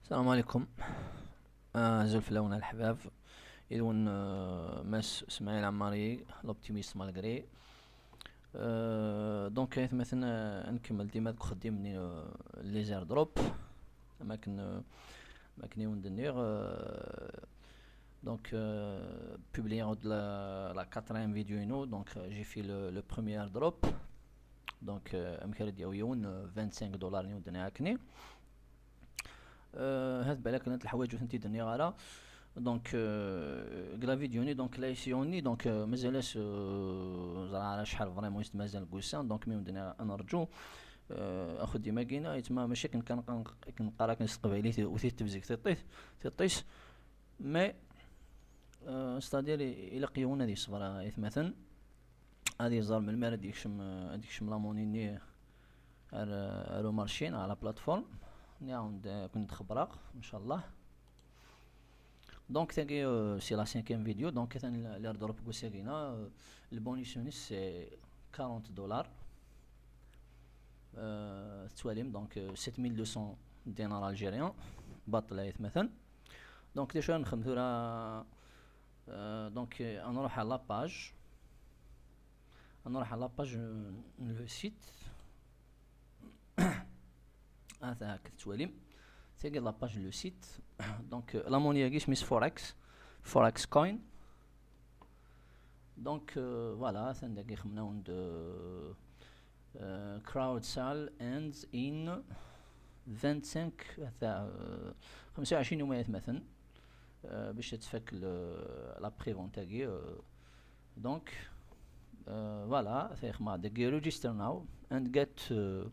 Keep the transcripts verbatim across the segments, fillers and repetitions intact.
السلام عليكم. آه، أزول فلاون الحباب. إذن، آه، ماس إسماعيل عماري، l'optimiste malgré. آه، donc، كيف مثلا، آه، نكمل ديما ديك خدمني، آه، les airdrops. ما كن، آه، ما كن يوم دنيغ، آه، donc، آه، publié la, la quatrième vidéo, donc, آه، j'ai fait le, le premier airdrop. Donc، آه، أمكن يديو يون، آه، vingt-cinq دولار يوم دنيغ كني. آه، هاد بالك كانت الحوايج وثنتي دنيا غارة. Donc، آه، قلا فيديوني، donc لا يسيوني، donc، آه، مازال اس-، آه، زرا على شحال فريمون يست مازال قوسان، donc ميم دنا نرجو. آه، اخو ديما كينا يتما ماشي كن كان كن كن قرا كن استقبالي وثي تبزك تطيس، تطيس. مي، آه، ستادير إلا قيونا دي صبر يتمثل. هذه زار من المال ديك شم، ديك شم لامونيني. ار، ارو مارشين على بلاتفورم. نعاود كنت خبراق ان شاء الله. Donc تاكي، آه، c'est la cinquième vidéo. Donc كان لير دروب كوساكينا، آه، البونيس يونس c'est quarante دولار. آه، تواليم، donc، آه، sept mille deux cents دينار الجيريان. باطل مثلا. Donc ديجا نخدم ثورة. آه، donc، آه، نروح على لاباج. نروح على لاباج، آه، لو سيت. هذا هاك تواليم. تيجي لاباج لو سيت. Donc، آه، لا موني كيش ميس فوركس. فوركس كوين. Donc، آه، voilà، ثان داكي خمنا وند، آه، آه، crowd sale ends in vingt-cinq، آه، خمسة وعشرين يوم مثلا، آه، باش تتفك ال-، la prévente تاعي، آه، donc، آه، voilà، ثيخ ما داكي register now and get، آه،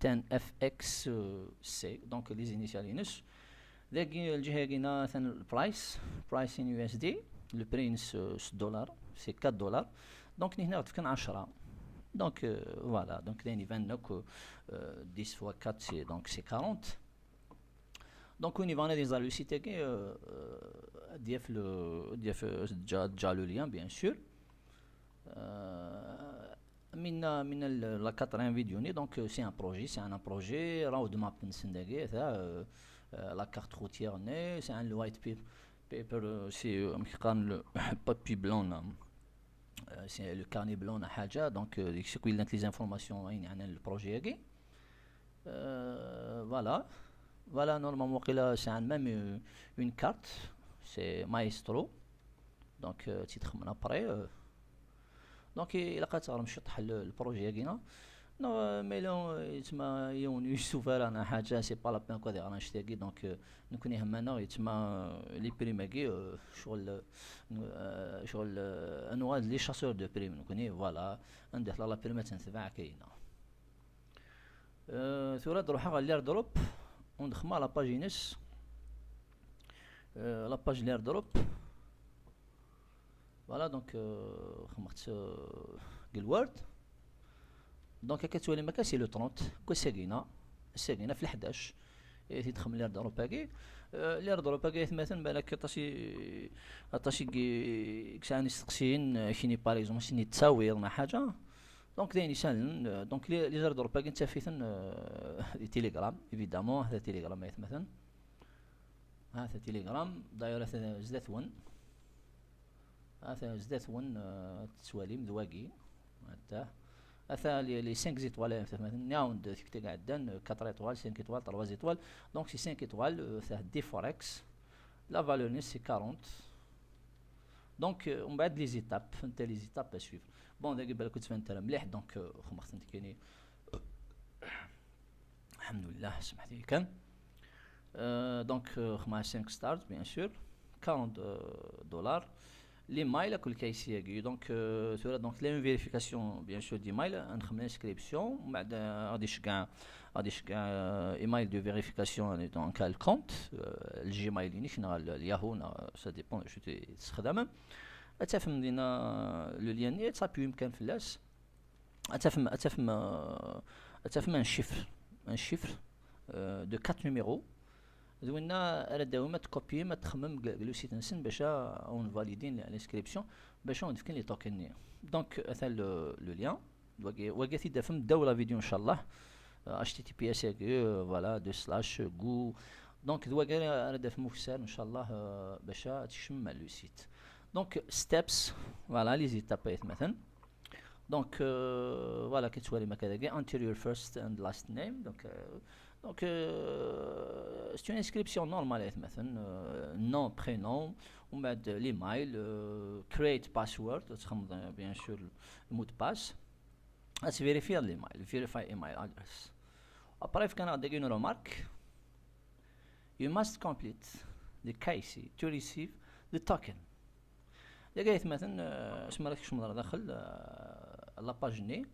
ten F X C، donc les initial ينس. داكي الجهة كينا ثان البرايس، price in U S D، le prix ينس، آه، ست دولار، c'est quatre دولار. Donc ني هنا غتفكن عشرة. Donc، آه، voilà، donc داين يبان لك، آه، dix fois quatre c'est، donc c'est quarante. Donc وين يبان هذه نزار لو سيت كي، آه، آه، دياف لو، دياف جا، جا le lien bien sûr. آه، من، من ال-، la quatrième vidéo ني، donc c'est un projet، c'est un projet، road map نسن داكي، ثا، آه، آه، la carte routière ني، c'est un white paper، paper، آه، c'est، آه، كيقال le papier blanc، نعم. آه، c'est le carnet blanc ولا حاجة، donc، آه، ديك الشيء كوين لي زانفورماسيون عين على البروجي هاكي. آه، voilà. Voilà، normalement وقيلا c'est un même، آه، une carte، c'est Maestro. Donc، آه، تيدخل من ابري، آه. Donc إلا قات غير مشي طحل البروجي هاكينا. نو، مي لو، تما يون يوسف رانا حاجة، c'est pas la peine كو دي غير نشتي هاكي. Donc، آه، نكون يهمنا يتما لي بريم هاكي، آه، شغل، آه، شغل، آه، انواع لي chasseurs de primes نكوني، voilà، عندك لا، لا بريم تنتبع كاينه. آه، ثورة نروح على لير دروب، وندخل على لاباج ينس. آه، لاباج لير دروب. Voilà، donc، آه، خمخت، آه، قل وورد. Donc كتولي ما كان c'est le trente، كو ساكينة، ساكينة في الحداش. إيه، تيدخل من لير دروب هاكي. آه، لير دروب هاكي مثلا بالك طاشي، طاشي كي، كساني سقسين، آه، شيني par exemple، شيني تصاوير ولا حاجة. Donc داين يسالن، آه، donc لي، لي زير دروب هاكي نتافيثن، آه، دي تيليغرام، évidemment، هذا تيليغرام مثلا. هذا تيليغرام، داير هذا زدات ون. هذا زدات ون، آه، تسواليم ذواقي. هذا، هذا لي، لي سانك زيتوال، مثلا، ناوند، تيك تيك عندنا كاتر ايتوال، سانك ايتوال، تروا زيتوال. Donc c'est cinq étoiles، آه، هذا دي فوركس. لا فالور نيس c'est quarante. Donc، آه، ومن بعد لي زيتاب، انت لي زيتاب à suivre. Bon، داك بالك كنت فهمت مليح، donc، آه، خمخت انت كاينين. الحمد لله، سمحت لي كان. آه، donc، آه، خمسة cinq stars، bien sûr. quarante، آه، دولار. لي مايل كل كيسي ياكي. Donc، آه، ثورة، donc، لي فيريفيكاسيون، bien sûr، دي مايل، نخمم لانسكريبسيون، ومن بعد، آه، غادي يشكع، غادي يشكع، آه، ايميل دو فيريفيكاسيون، donc، على الكونت، آه، الجيميل، يعني، شنو، الياهو، نا، ça dépend شو تستخدم. اتفهم دينا لو ليان، اتسابيو يمكن فلاس. اتفهم، اتفهم، آه، اتفهم ان شيفر، ان شيفر، آه، دو كات نيميرو. دوينا راه داوي ما تكوبي، ما تخمم ك-، لو سيت نسن باش اون فاليدين لانسكريبسيون، باش اون دفكن لي توكن ني. Donc اثا لو، لو ليان. واقي، واقي تي دافم داو لا فيديو ان شاء الله. آه، H T T P S، آه، voilà، دو سلاش، جو، Donc, d wagi ara d-afem ukessar, ncallah, euh, bac ad tekcem le site. Donc, steps, voilà, les étapes, aytmaten. Donc, euh, voilà, كتولي ما كذا, enter your first and last name. Donc, euh, donc euh, c'est une inscription normale, aytmaten. Euh, nom, prénom, ومن بعد l'email, euh, create password, تخمض, bien sûr, le mot de passe. Ad vérifier l'email, verify email address. Après, كان عندك une remarque. You must complete the K Y C to receive the token. داك يتمثل، آه، اسمها لك شمضر داخل، آه، la page ني.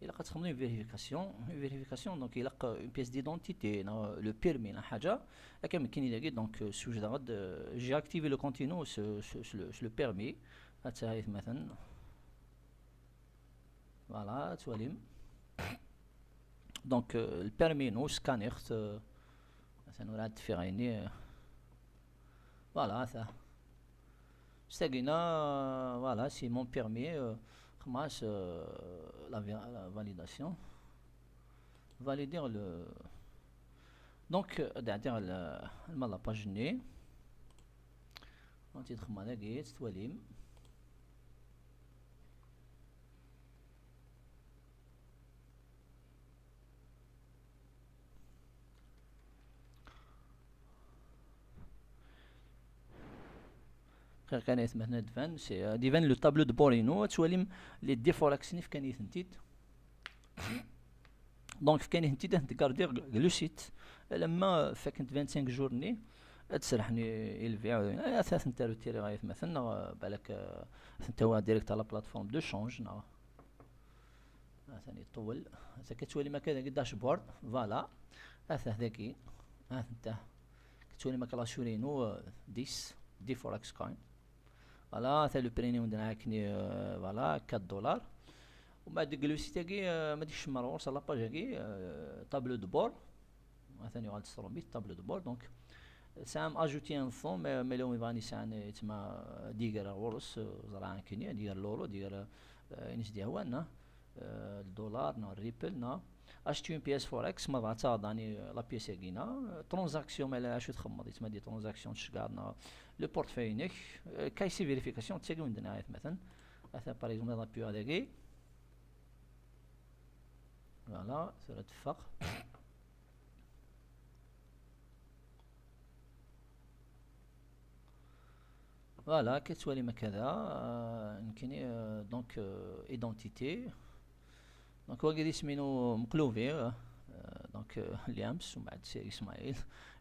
الا كتخدم une vérification, une vérification, donc الا une pièce d'identité, le permis, la حاجه. هكا يمكن الا donc سوج داغد, j'ai activé le continu, ce, ce, ce, le, ce, le permis. هاتا هاي مثلا. Voilà, تواليم. Donc, euh, le permis, nous, scanner, euh, ça nous rend faire une, euh, voilà, ça. C'est que, voilà, c'est mon permis, euh, خماس, euh, la, la validation. Valider le, donc, euh, derrière le, la page ني. غادي تخدم على كيت تواليم. كان يثمثنا دفان, c'est, euh, ديفان le tableau de bord, ينو تواليم les différents كسنيف كان يثنتيد. Donc, كان يثنتيد تقاردي le site. لما فكنت vingt-cinq jours ني, تسرحني يلفي, آه، ثلاث نتار تيري غاية مثلا, آه، بالك, آه، ثنتوا direct على la plateforme de change, نا. آه، ثاني طول. هذا كتولي ما كان dashboard, voilà. هذا ذاكي. هذا انت. كتولي ما كان la souris نو, آه، dix, dix forex coin. Voilà, c'est le prix ني وندنا هاكني, آه، voilà, quatre dollars. ومن بعد ديك le site تاكي, آه، ما ديكش مرور, c'est la page هاكي, آه، tableau de bord. ثاني غادي تصرو بيه tableau de bord. Donc, سام ajouter un fonds, mais, mais لو يبغاني سان يتما ديقر غورس, زرعان كينيا, ديقر l'euro, ديقر, آه، إنس دي هوانا, آه، الدولار, نا الريبل, نا. Acheter une pièce forex, ما بغا تعطاني la pièce هاكينا. Transaction, ما لا شو تخمض, يتما دي transaction تشكارنا. Le portefeuille نيك, آه، K Y C vérification, تساقي وندنا مثلا. أثا, par exemple, هذا بيو هذاكي. Voilà, ثلاث فق. Voilà, كتولي ما كذا, آه، يمكن, آه، donc, آه، identité. Donc, واقي دي سمينو مقلوبي, آه، donc, آه، اليامس ومن بعد سي إسماعيل.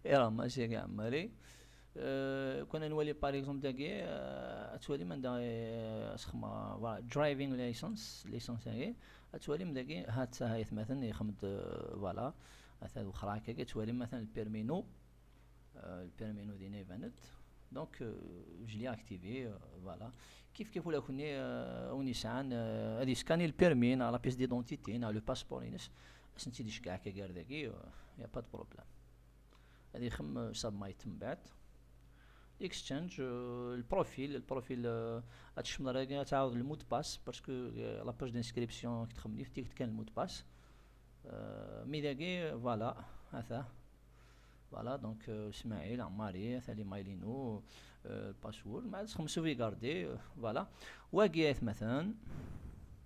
إيرا ما سي كاع مالي. آه، كنا نولي, par exemple, داكي, آه، اتولي من داكي, آه، اسخما, voilà, driving license, licence داكي. اتولي من داكي, هات هاي مثلا يخمد, آه، voilà. هات هاد وخرا هكا, كتولي مثلا البيرمينو. آه، البيرمينو دينا يبانت. Donc, آه, je l'ai activé, آه, voilà. كيف كيف ولا كوني, آه, ونسعان, آه, هادي سكاني البيرمي, نا la pièce d'identité, نا le passeport ينس. اسنتي ديش كاع كا غير داكي, آه, y a pas de problème. هادي خم submit من بعد. Exchange, آه, البروفيل, البروفيل, آه, هاد الشملة راهي تعاود le mot de passe, parce que, آه, la page d'inscription كتخمني في تيكت كان le mot de passe. آه, مي داكي, voilà, هذا. Voilà, donc, آه, اسماعيل عماري, هذا لي مايلينو, آه, الباسورد, ما عاد خمسو في كاردي, آه, voilà. واقي مثلا,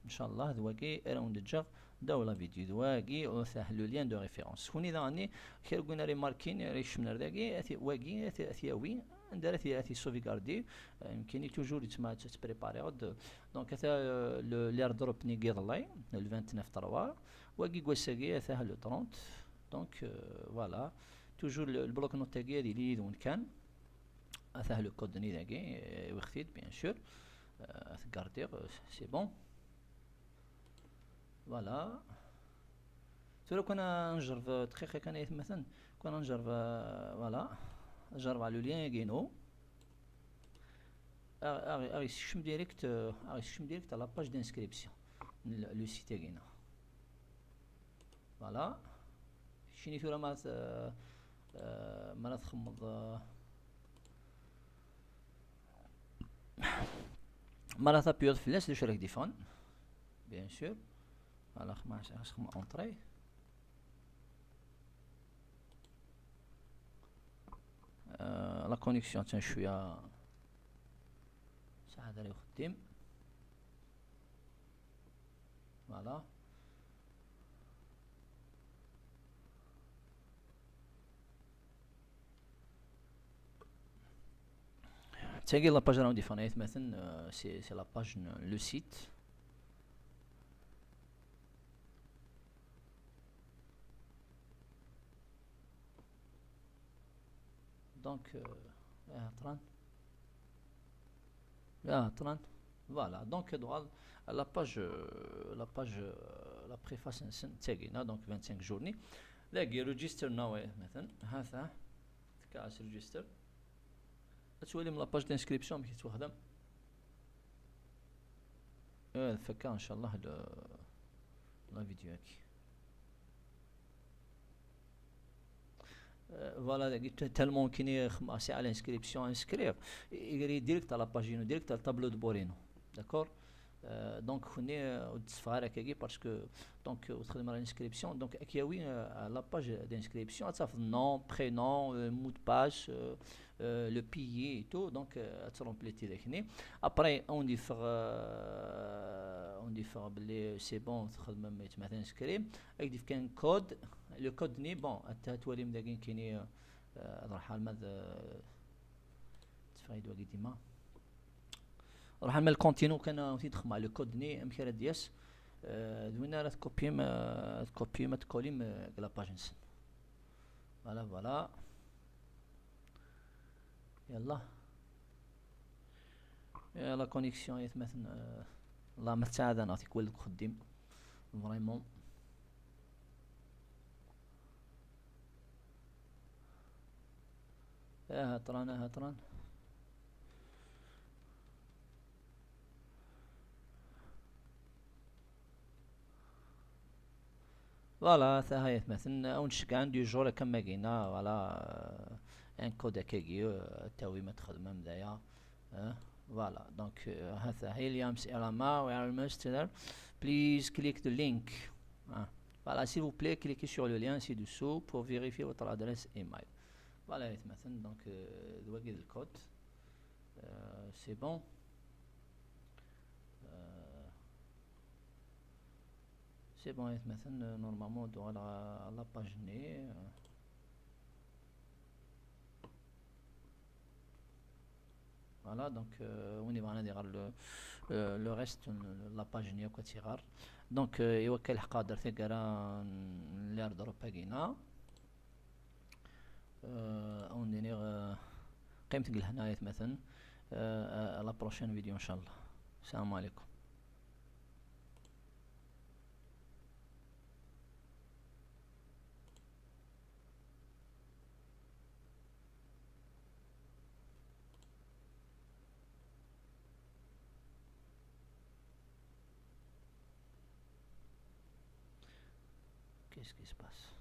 ان شاء الله, هذا واقي راوند جاغ داو لا فيديو, ذواقي وثاه le lien de référence. هوني ذا اني خير قلنا ريماركين, ريش من ذاكي, اثي واقي, اثي, اثي ياوي, عند اثي, اثي سوفيغاردي, آه, يمكن توجور يتسمى تبريباري غد. Donc, اثا, آه, le, l'airdrop ني قيض الله, le vingt-neuf trois, واقي قوساقي, اثاه le trente. Donc, آه, voilà. توجور ال-, البلوك نوت تاقي هذه اللي يدون كان. اثاه le code ني ذاكي, آه, ويختيد, bien sûr. آه, اثقاردي, آه, c'est bon. Voilà. ثورة كنا نجرب دقيقة كان يتمثل. كنا نجرب, آه, voilà. نجرب على le lien يقينو. اغي, اغي, اغي سكشم direct, آه, اغي سكشم direct على la page d'inscription. Le, le site يقينا. Voilà. شيني ثورة ما ت-, آه, آه, ما تخمض, آه, ما تابيوض فلاس لو شراك ديفون. Bien sûr. Voilà, خما, خما اونطري. la connexion, tiens, je suis à, ça a l'air de. Voilà. Tagi la page راهم ديفانا يتمثل, euh, c'est, c'est la page, le site. Donc, euh, ah, trente. Ah, trente. Voilà, donc, droit, la page, euh, la page, euh, la préface, c'est, c'est, donc, vingt-cinq journées. Là, register now, ouais, maintenant. Ah, ça. تكاس register. Ad twalim la page d'inscription amek tettwaxdem. Eh, tfakka, ncallah, la vidéo-agi. Euh, voilà, dagi, t-, tellement كاين خماسة على l'inscription, inscrire, يجري direct على la page, direct على le tableau de bord. D'accord? Euh, donc, كوني, euh, ur d-tessefɣ ara akkagi, parce que, donc, ur txeddem ara l'inscription, donc, ad k-yawi, euh, à la page d'inscription, ad tafeḍ nom, prénom, euh, mot de passe, euh, euh, le pays et tout, donc, euh, ad tremplir-t-id. Après, ad d-yeffeɣ, euh, ad d-yeffeɣ belli c'est bon, txedmem, yetma inscrit, ad k-d-yefk un code, le code-nni, bon, ad t-, ad twalim dagi, كاين, euh, ad nruḥ alma d, euh, teffeɣ-iyi-d wagi dima. Ruḥ alma le continue kan, ad t-id-xedmeɣ le code-nni, amek ara d-yas. Euh, d win ara tkopim, euh, tkopim, ad tkolim, euh, deg la page-nsen. Voilà, voilà. Yalla. Eh, la connexion, yetmaten, euh, la ma tsaɛad-aneɣ tikwal deg uxeddim. Vraiment. Aha ṭran, aha ṭran. Voilà, taha yetmaten, ad wen-ceggɛen du jour akka ma gina, voilà, euh, un code akkagi, euh, ad tawim ad txedmem d aya. Euh, voilà, donc, euh, ha taha, Williams Elama, we are almost there. Please click the link. Ah, voilà, s'il vous plaît, cliquez sur le lien ci-dessous pour vérifier votre adresse email. Voilà, yetmaten, donc, euh, d wagi d le code. Euh, c'est bon. Euh, c'est bon, yetmaten, euh, normalement, d-uɣaleɣ à la page-nni, euh. Voilà, donc, euh, win yebɣan ad iɣer le, euh, le reste n la page-nni akk ad tt-iɣer. Donc, euh, i wakka lḥeq ad d-taggara n l'airdrop-agi-na. Euh, ad wen-d-iniɣ, euh, qqimet deg lehna, yetmaten. Euh, à la prochaine vidéo, ncallah. Salam alaikum. Qu'est-ce qui se passe ?